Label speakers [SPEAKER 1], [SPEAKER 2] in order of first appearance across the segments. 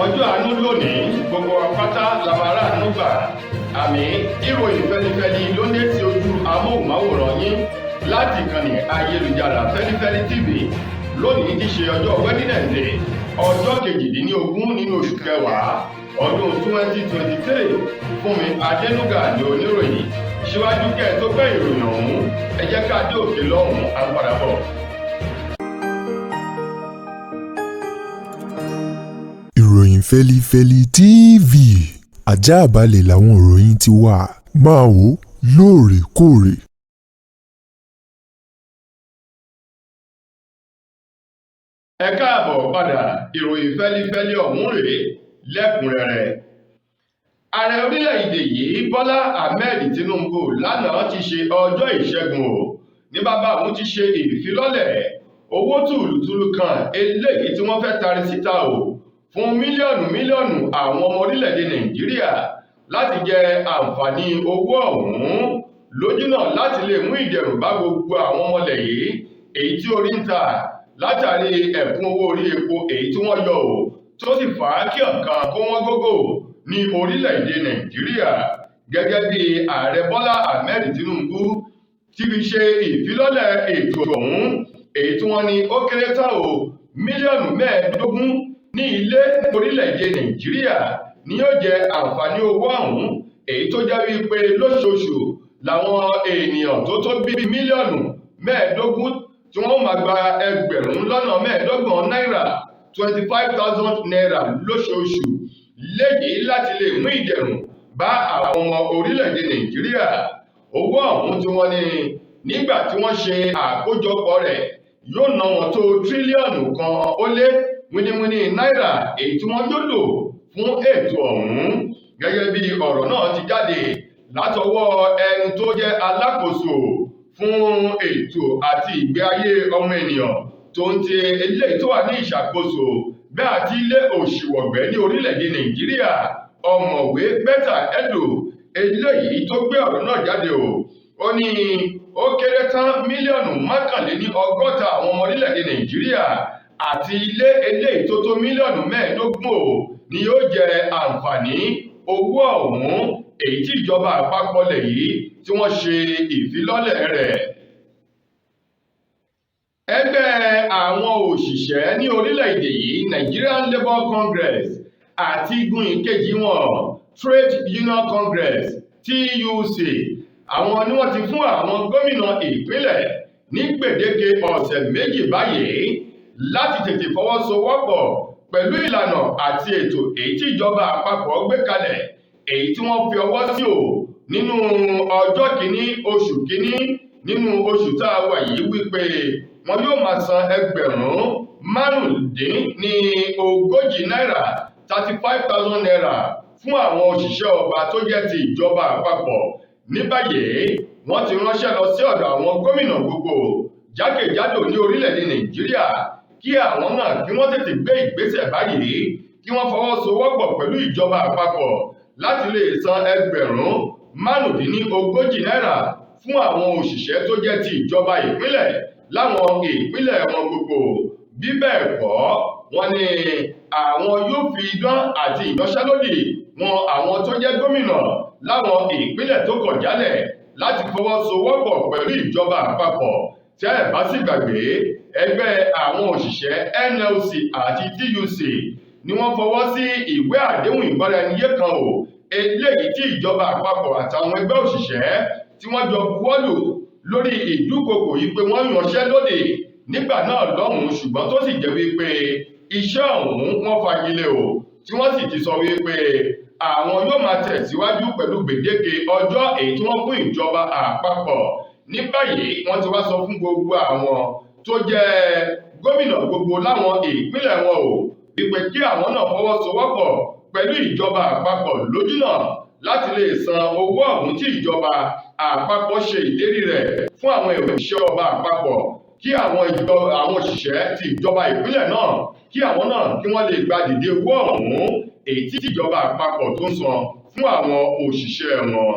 [SPEAKER 1] Ọjọ́ àánú lónìí, gbogbo wa pátá la máa ráàánú gbà. Àmì ìròyìn fẹlifẹli ló ń dé sí ojú amóhùnmáwòrán yín láti ìkànnì ayélujára Fẹlifẹli TV. Lónìí ti ṣe ọjọ́ Wednesday, ọjọ́ 18 nínú oṣù kẹwàá ọdún 2023. Fúnmi Adénúgà ní oníròyìn. Síwájú kẹ́ ẹ tó gbẹ́ ìròyìn ọ̀hún, ẹ jẹ́ ká dé òkè lọ́hùn-ún, à ń padà bọ̀.
[SPEAKER 2] Ìròyìn Fẹ́lifẹ́li TV, àjààbálẹ̀ làwọn ìròyìn ti wà, máa wò ó lóòrèkóòrè.
[SPEAKER 1] Ẹ káàbọ̀ padà, ìròyìn fẹ́lifẹ́li ọ̀hún rèé lẹ́kùnrẹ́rẹ́. Ààrẹ orílẹ̀-èdè yìí, Bọ́lá Ahmed Tinubu, lánàá ti ṣe ọjọ́ Ìṣẹ́gun o ní bàbá òun ti ṣe ìfilọ́lẹ̀ owó tùlùtùlù kan eléyìí tí wọ́n fẹ́ tari síta o fún mílíọ̀nù mílíọ̀nù àwọn ọmọ orílẹ̀-èdè Nàìjíríà láti jẹ àǹfààní owó ọ̀hún lójúnà láti lè mú ìdẹ̀rùn bá gbogbo àwọn ọmọlẹ̀ yìí èyí tí orí ń ta látàrí ẹ̀kún owó orí epo èyí tí wọ́n yọ ò tó sì fà á kí ọ̀kan kó wọ́n gógó ní orílẹ̀-èdè Nàìjíríà. Gẹ́gẹ́ bí ààrẹ Bọ́lá Ahmed Tinubu ti fi ṣe ìfilọ́lẹ̀ ètò ọ̀hún, èyí tí wọ́n ní ó kéré tán o mílíọ̀nù 15 ní ilé orílẹ̀-èdè Nàìjíríà ni yóò jẹ àǹfààní owó ọ̀hún, èyí tó jẹ́ wípé lóṣooṣù làwọn ènìyàn tó tó bí mílíọ̀nù 15 tí wọ́n máa gba 25,000 náírà, 25,000 naira lóṣooṣù, léyìí láti lè mú ìdẹ̀rùn bá àwọn ọmọ orílẹ̀-èdè Nàìjíríà. Owó ọ̀hún tí wọ́n ní nígbà tí wọ́n ṣe àkójọpọ̀ rẹ̀ yóò ná wọn tó tírílíọ̀nù kan ó lé wíníwíní náírà èyí tí wọ́n yóò lò fún ètò ọ̀hún. Gẹ́gẹ́ bí ọ̀rọ̀ náà ti jáde látọwọ́ ẹni tó jẹ́ alákòóso fún ètò àti ìgbé ayé ọmọ ènìyàn tó ń ti eléyìí tó wà ní ìṣàkóso bẹ́ẹ̀ àti ilé òṣìwọ̀gbẹ́ ní orílẹ̀-èdè Nàìjíríà, ọ̀mọ̀wé Betta Edu, eléyìí tó gbé ọ̀rọ̀ náà jáde o. Ó ní ó kéré tán mílíọ̀nù 61 àwọn ọmọ orílẹ̀-èdè Nàìjíríà àti ilé eléyìí tó tó mílíọ̀nù 15 o ni yóò jẹ àǹfààní owó ọ̀hún èyí tí ìjọba àpapọ̀ lẹ̀ yìí tí wọ́n ṣe ìfilọ́lẹ̀ rẹ̀. Ẹgbẹ́ àwọn òṣìṣẹ́ ní orílẹ̀-èdè yìí, Nigerian Labour Congress, àti igun ìkejì wọn, Trade Union Congress, TUC, àwọn ni wọ́n ti fún àwọn gómìnà ìpínlẹ̀ ní gbèdéke ọ̀sẹ̀ 2 báyìí láti tètè fọwọ́sowọ́pọ̀ pẹ̀lú ìlànà àti ètò èyí tí ìjọba àpapọ̀ gbé kalẹ̀, èyí tí wọ́n fi ọwọ́ sí o nínú ọjọ́ 1 oṣù 1 nínú oṣù tá a wà yìí, wípé wọn yóò máa san 35,000 náírà, 35,000 naira, fún àwọn òṣìṣẹ́ ọba tó jẹ́ ti ìjọba àpapọ̀. Ní báyìí, wọ́n ti ránṣẹ́ lọ sí ọ̀dọ̀ àwọn gómìnà gbogbo jákèjádò ní orílẹ̀-èdè Nàìjíríà kí àwọn náà kí wọ́n tètè gbé ìgbésẹ̀ báyìí, kí wọ́n fọwọ́sowọ́pọ̀ pẹ̀lú ìjọba àpapọ̀ láti lè san 35,000 náírà fún àwọn òṣìṣẹ́ tó jẹ́ ti ìjọba ìpínlẹ̀ láwọn ìpínlẹ̀ wọn gbogbo. Bí bẹ́ẹ̀ kọ́, wọ́n ní àwọn yóò fi idán àti ìyanṣẹ́lódì wọn àwọn tó jẹ́ gómìnà láwọn ìpínlẹ̀ tó kọ̀ jálẹ̀ láti fọwọ́sowọ́pọ̀ pẹ̀lú ìjọba àpapọ̀. Tẹ́ ẹ̀ bá sì gbàgbé, ẹgbẹ́ àwọn òṣìṣẹ́ NLC àti TUC ni wọ́n fọwọ́ sí ìwé àdéhùn ìgbáraẹniyé kan o eléyìí tí ìjọba àpapọ̀ àtàwọn ẹgbẹ́ òṣìṣẹ́ tí wọ́n jọ buwọ́lù lórí ìdúkokò yìí pé wọ́n yanṣẹ́lódì nígbà náà lọ́hùn-ún, ṣùgbọ́n tó sì jẹ́ wípé iṣẹ́ ọ̀hún wọ́n fagilé o, tí wọ́n sì ti sọ wípé àwọn yóò máa tẹ̀síwájú pẹ̀lú gbèdéke ọjọ́ èyí tí wọ́n fún ìjọba àpapọ̀. Ní báyìí, wọ́n ti wá sọ fún gbogbo àwọn tó jẹ́ gómìnà gbogbo láwọn ìpínlẹ̀ wọn o wípé kí àwọn náà fọwọ́sowọ́pọ̀ pẹ̀lú ìjọba àpapọ̀ lójúnà láti lè san owó ọ̀hún tí ìjọba àpapọ̀ ṣe ìlérí rẹ̀ fún àwọn òṣìṣẹ́ ọba àpapọ̀, kí àwọn òṣìṣẹ́ ti ìjọba ìpínlẹ̀ náà kí àwọn náà kí wọ́n lè gba dìde owó ọ̀hún èyí tí ìjọba àpapọ̀ tó ń san fún àwọn òṣìṣẹ́ wọn.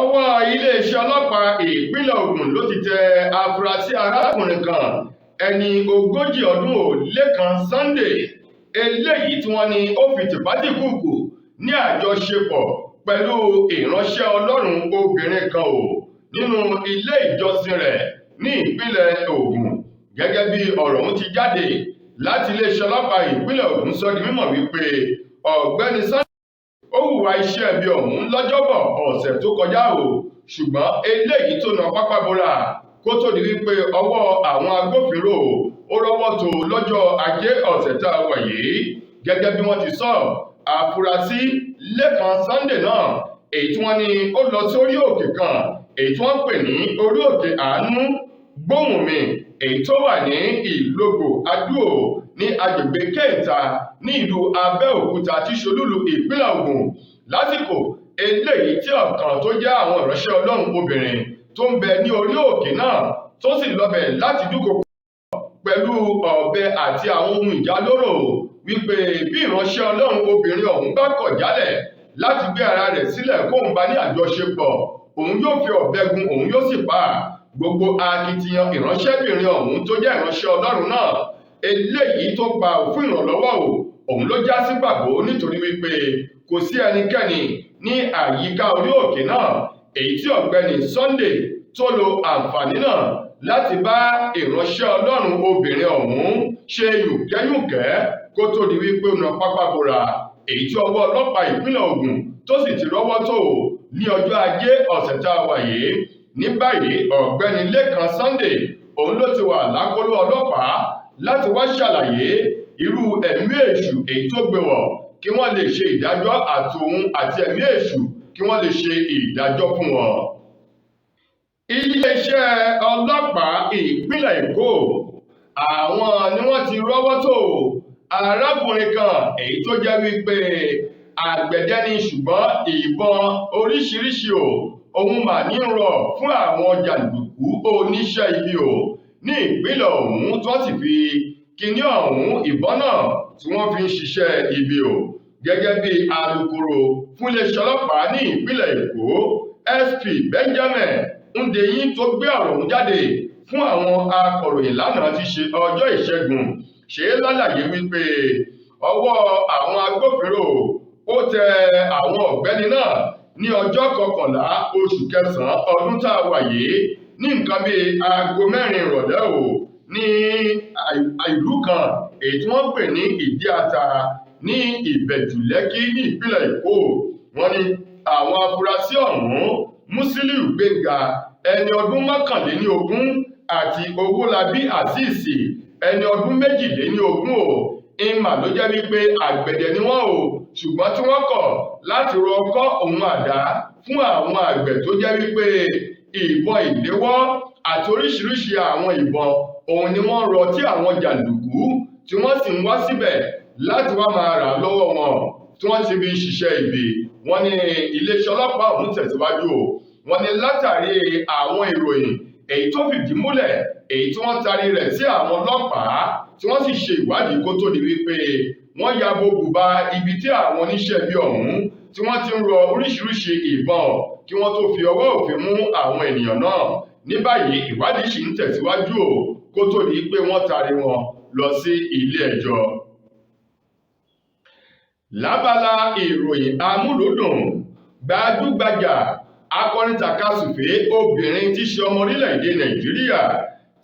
[SPEAKER 1] Ọwọ́ iléeṣẹ́ ọlọ́pàá ìpínlẹ̀ Ògùn ló ti tẹ afurasí arákùnrin kan Ẹni 41 Sunday, eléyìí tí wọ́n ní ó fi tìpátìkúùkù ní àjọṣepọ̀ pẹ̀lú ìránṣẹ́ Ọlọ́run obìnrin kan ò nínú ilé ìjọsìn rẹ̀ ní ìpínlẹ̀ Ògùn. Gẹ́gẹ́ bí ọ̀rọ̀ ọ̀hún ti jáde láti iléeṣẹ́ ọlọ́pàá ìpínlẹ̀ Ògùn, sọ di mímọ̀ wípé ọ̀gbẹ́ni Sunday ó hùwà iṣẹ́ ibi ọ̀hún lọ́jọ́bọ̀ ọ̀sẹ̀ tó kọjá o, ṣùgbọ́n eléyìí tó na pápá bora kó tó di wípé ọwọ́ àwọn agbófinró ó rọ́wọ́ tó lọ́jọ́ Ajé ọ̀sẹ̀ tá a wà yìí. Gẹ́gẹ́ bí wọ́n ti sọ, àfúrásì Lẹ́kan Sunday náà, èyí tí wọ́n ní ó lọ sórí òkè kan èyí tí wọ́n ń pè ní orí òkè Àánú Gbóhùnmi, èyí tó wà ní Ìlógbò Adúò ní agbègbè Kéńtà ní ìlú Abẹ́òkúta tí ṣolúlu ìpínlẹ̀ Ògùn, lásìkò eléyìí tí ọ̀kan tó jẹ́ àwọn ìránṣẹ́ Ọlọ́run obìnrin tó ń bẹ ní orí òkè náà tó sì lọbẹ̀ láti dúnkokò pẹ̀lú ọ̀bẹ àti àwọn ohun ìjà lóró, wípé bí ìránṣẹ́ Ọlọ́run obìnrin ọ̀hún bá kọ̀ jálẹ̀ láti gbé ara rẹ̀ sílẹ̀ kóun bá ní àjọṣepọ̀, òun yóò fi ọ̀bẹ gún òun, yóò sì pa á. Gbogbo akitiyan ìránṣẹ́bìnrin ọ̀hún tó jẹ́ ìránṣẹ́ Ọlọ́run náà eléyìí tó pa fún ìrànlọ́wọ́ o, òun ló já sí pàbó, nítorí wípé kò sí ẹnikẹ́ni ní àyíká orí òkè náà, èyí tí ọ̀gbẹ́ni Sunday tó lo àǹfààní náà láti bá ìránṣẹ́ Ọlọ́run obìnrin ọ̀hún ṣe yùnkẹ́yùnkẹ́ kó tó di wípé ó na pápá bora, èyí tí ọwọ́ ọlọ́pàá ìpínlẹ̀ Ògùn tó sì ti rọ́wọ́ tó ní ọjọ́ Ajé ọ̀sẹ̀ tá a wà yìí. Ní báyìí, ọ̀gbẹ́ni Lẹ́kan Sunday òun ló ti wà lákọlò ọlọ́pàá láti wá ṣàlàyé irú ẹ̀mí èṣù èyí tó gbé wọ̀, kí wọ́n lè ṣe ìdájọ́ àtòun àti ẹ̀mí èṣù, kí wọ́n lè ṣe ìdájọ́ fún wọn. Iléeṣẹ́ ọlọ́pàá ìpínlẹ̀ Èkó, àwọn ni wọ́n ti rọ́wọ́ tó arákùnrin kan èyí tó jẹ́ wípé àgbẹ̀dẹ ni, ṣùgbọ́n ìbọn oríṣiríṣi o òun mà ní rọ̀ fún àwọn jàǹdùkú oníṣẹ́ ibi o ní ìpínlẹ̀ ọ̀hún, tí wọ́n sì fi kinní ọ̀hún, ìbọn náà, tí wọ́n fi ń ṣiṣẹ́ ibi o. Gẹ́gẹ́ bí alukoro fún iléeṣẹ́ ọlọ́pàá ní ìpínlẹ̀ Èkó, SP Benjamin Hundeyin, tó gbé ọ̀rọ̀ ọ̀hún jáde fún àwọn akọ̀ròyìn lánàá ti ṣe ọjọ́ Ìṣẹ́gun, ṣe lálàyé wípé ọwọ́ àwọn agbófinró ó tẹ àwọn ọ̀gbẹ́ni náà ní ọjọ́ 11 oṣù kẹsàn-án ọdún tá a wà yìí, ní nǹkan bíi aago 4 ìrọ̀lẹ́ o, ní ìlú kan èyí tí wọ́n ń pè ní Ìdíata ní Ìbẹ̀jú Lẹ́kí ní ìpínlẹ̀ Èkó. Wọ́n ní àwọn afurasí ọ̀hún, Musiliu Gbénga, ẹni ọdún 21, àti Owólabí Azeez, ẹni ọdún 22 o, ìmà ló jẹ́ wípé àgbẹ̀dẹ ni wọ́n o, ṣùgbọ́n tí wọ́n kọ̀ láti rọ ọkọ́ òun àdá fún àwọn àgbẹ̀, tó jẹ́ wípé ìbọn ìléwọ́ àti oríṣiríṣi àwọn ìbọn òun ni wọ́n rọ, tí àwọn jàǹdùkú tí wọ́n sì ń wá síbẹ̀ láti wá máa rà lọ́wọ́ wọn, tí wọ́n ti fi ń ṣiṣẹ́ ibi. Wọ́n ní iléeṣẹ́ ọlọ́pàá ọ̀hún tẹ̀síwájú o, wọ́n ní látàrí àwọn ìròyìn èyí tó fìdí múlẹ̀, èyí tí wọ́n tarí rẹ̀ sí àwọn ọlọ́pàá, tí wọ́n sì ṣe ìwádìí kó tó di wípé wọ́n ya bo bùbá ibi tí àwọn oníṣẹ́ ibi ọ̀hún tí wọ́n ti ń rọ oríṣiríṣi ìbọn, kí wọ́n tó fi ọwọ́ òfin mú àwọn ènìyàn náà. Ní báyìí, ìwádìí sì ń tẹ̀síwájú o kó tó di pé wọ́n tarí wọn lọ sí ilé ẹjọ́. Lábala ìròyìn amúlùúdùn, gbajúgbajà akọrin tàkasùfé obìnrin tí ṣe ọmọ orílẹ̀-èdè Nàìjíríà,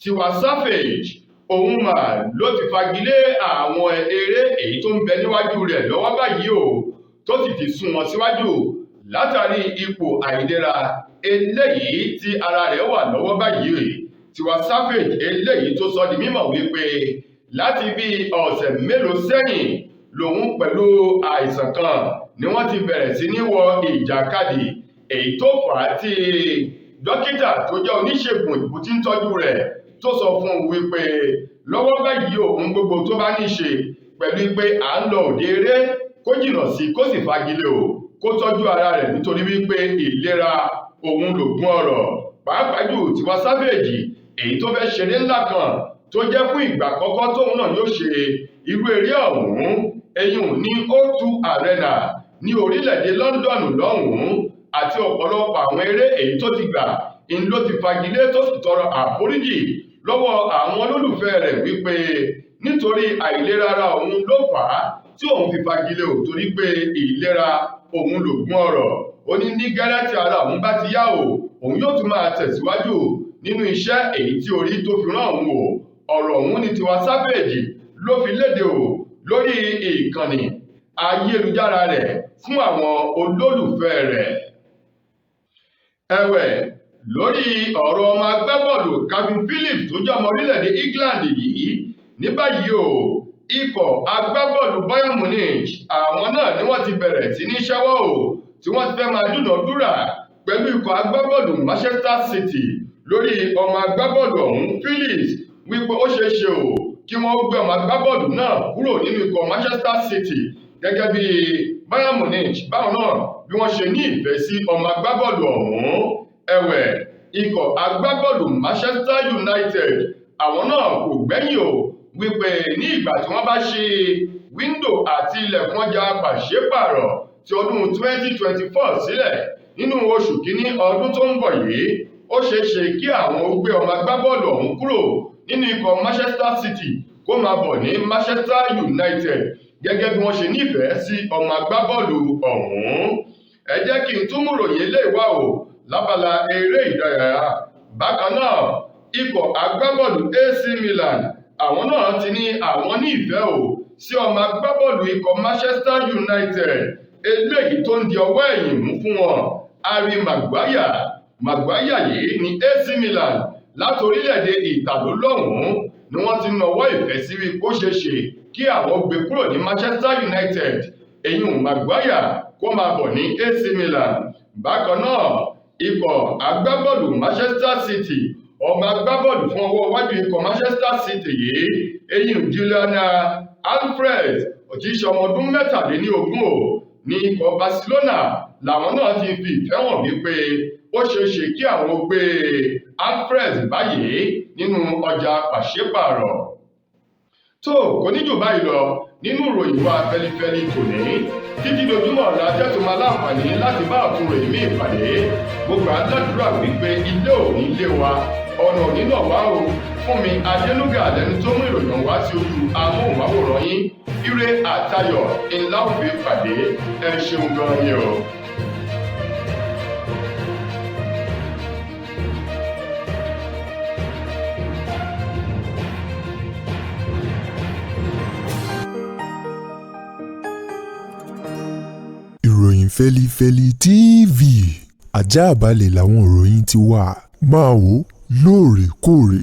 [SPEAKER 1] Tiwa Savage, òun mà ló ti fagilé àwọn eré èyí tó ń bẹ níwájú rẹ̀ lọ́wọ́ báyìí o, tó sì ti sún wọn síwájú látàrí ipò àìlera eléyìí tí ara rẹ̀ wà lọ́wọ́ báyìí. Tiwa Savage eléyìí tó sọ di mímọ̀ wípé láti bí ọ̀sẹ̀ mélòó sẹ́yìn lòun pẹ̀lú àìsàn kan ni wọ́n ti bẹ̀rẹ̀ sí ní wọ ìjàkadì, èyí tó fà á tí dókítà tó jẹ́ oníṣègùn òyìnbó tí ń tọ́jú rẹ̀ tó sọ fún un wípé lọ́wọ́ báyìí, òun gbogbo tó bá ní ṣe pẹ̀lú pé à ń lọ òde eré, kó jìnnà sí, kó sì fagilé o, kó tọ́jú ara rẹ̀, nítorí wípé ìlera òun lògùn ọrọ̀. Pàápàá jù Tiwa Savage èyí tó fẹ́ ṣeré ńlá kan tó jẹ́ fún ìgbà àkọ́kọ́ tóun náà yóò ṣe irú eré ọ̀hún, eyín ní O2 Arena ní orílẹ̀-èdè London lọ́hùn-ún, àti ọ̀pọ̀lọpọ̀ àwọn eré èyí tó ti gbà ń ló ti fagilé, tó sì tọrọ àforíjì. Lọ́wọ́ àwọn olólùfẹ́ rẹ̀ wípé nítorí àìlera ara òun ló fà á tí òun fi fagilé ò, torí pé ìlera òun lògùn ọrọ̀. Ó ní ní gẹ́rẹ́ tí ara òun bá ti yá o, òun yóò tún máa tẹ̀síwájú nínú iṣẹ́ èyí tí orí tó fi rán òun o. Ọ̀rọ̀ ọ̀hún ni Tiwa Savage ló fi léde o lórí ìkànnì ayélujára rẹ̀ fún àwọn olólùfẹ́ rẹ̀. Ẹ̀wẹ̀, lórí ọ̀rọ̀ ọmọ agbábọ́ọ̀lù Calvin Phillips tó jẹ́ ọmọ orílẹ̀-èdè England yìí ní báyìí o, ikọ̀ agbábọ́ọ̀lù Bayern Munich àwọn náà ni wọ́n ti bẹ̀rẹ̀ sí ní ṣẹ́wọ́ o, tí wọ́n ti fẹ́ máa dúnàádúrà pẹ̀lú ikọ̀ agbábọ́ọ̀lù Manchester City lórí ọmọ agbábọ́ọ̀lù ọ̀hún Phillips, wípé ó ṣeé ṣe o kí wọ́n gbé ọmọ agbábọ́ọ̀lù náà kúrò nínú ikọ̀ Manchester City, gẹ́gẹ́ bí Bayern Munich báwọn náà bí wọ́n ṣe ní ìfẹ́ sí ọmọ agbábọ́ọ̀lù ọ̀hún. Ẹ̀wẹ̀, ikọ̀ agbábọ́ọ̀lù Manchester United àwọn náà kò gbẹ́yìn o, wípé ní ìgbà tí wọ́n bá ṣe wíńdò àti ilẹ̀kùn ọjà pàṣípààrọ̀ ti ọdún 2024 sílẹ̀ nínú oṣù kínní ọdún tó ń bọ̀ yìí, ó ṣeé ṣe kí àwọn ó gbé ọmọ agbábọ́ọ̀lù ọ̀hún kúrò nínú ikọ̀ Manchester City kó máa bọ̀ ní Manchester United, gẹ́gẹ́ bí wọ́n ṣe nífẹ̀ẹ́ sí ọmọ agbábọ́ọ̀lù ọ̀hún. Ẹ jẹ́ kí n tún mú ròyìn eléyìí wá o lábala eré ìdárayá. Bákan náà, ikọ̀ agbábọ́ọ̀lù AC Milan àwọn náà ti ní àwọn ní ìfẹ́ o sí ọmọ agbábọ́ọ̀lù ikọ̀ Manchester United eléyìí tó ń di ọwọ́ ẹ̀yìn mú fún wọn, Harry Maguire. Maguire yìí ní AC Milan láti orílẹ̀-èdè Ìtàló lọ́hùn-ún ni wọ́n ti nawọ́ ìfẹ́ sí wí kó ṣeé ṣe kí àwọn gbé kúrò ní Manchester United, èyí Maguire kó máa bọ̀ ní AC Milan. Bákan náà, ikọ̀ agbábọ́ọ̀lù Manchester City, ọmọ agbábọ́ọ̀lù fún ọwọ́ iwájú ikọ̀ Manchester City yìí, eyín Julian Alvarez, òjíṣẹ́ ọmọ ọdún 23 o, ní ikọ̀ Barcelona làwọn náà ti fi ìfẹ́ hàn wípé ó ṣeé ṣe kí àwọn gbé Alvarez báyìí nínú ọjà pàṣípààrọ̀. Tó kò ní jù báyìí lọ nínú ìròyìn wa fẹlifẹli tòní, títí dojúmọ́ ọ̀la tẹ́tù máa láǹfààní láti bá ọ̀tún ròyìn mí ìpàdé. Gbogbo àdúrà wípé ilé òní lé wa, ọ̀nà òní náà wá o. Fún mi Adélúgà lẹni tó mú ìròyìn wá sí ojú amóhùnmáwòrán yín. Ire àtayọ̀ ńlá òfin pàdé. Ẹ ṣeun gan ni o.
[SPEAKER 2] Ìròyìn Fẹ́lifẹ́li TV àjààbálẹ̀ làwọn ìròyìn ti wà. Máa wò lóòrèkóòrè.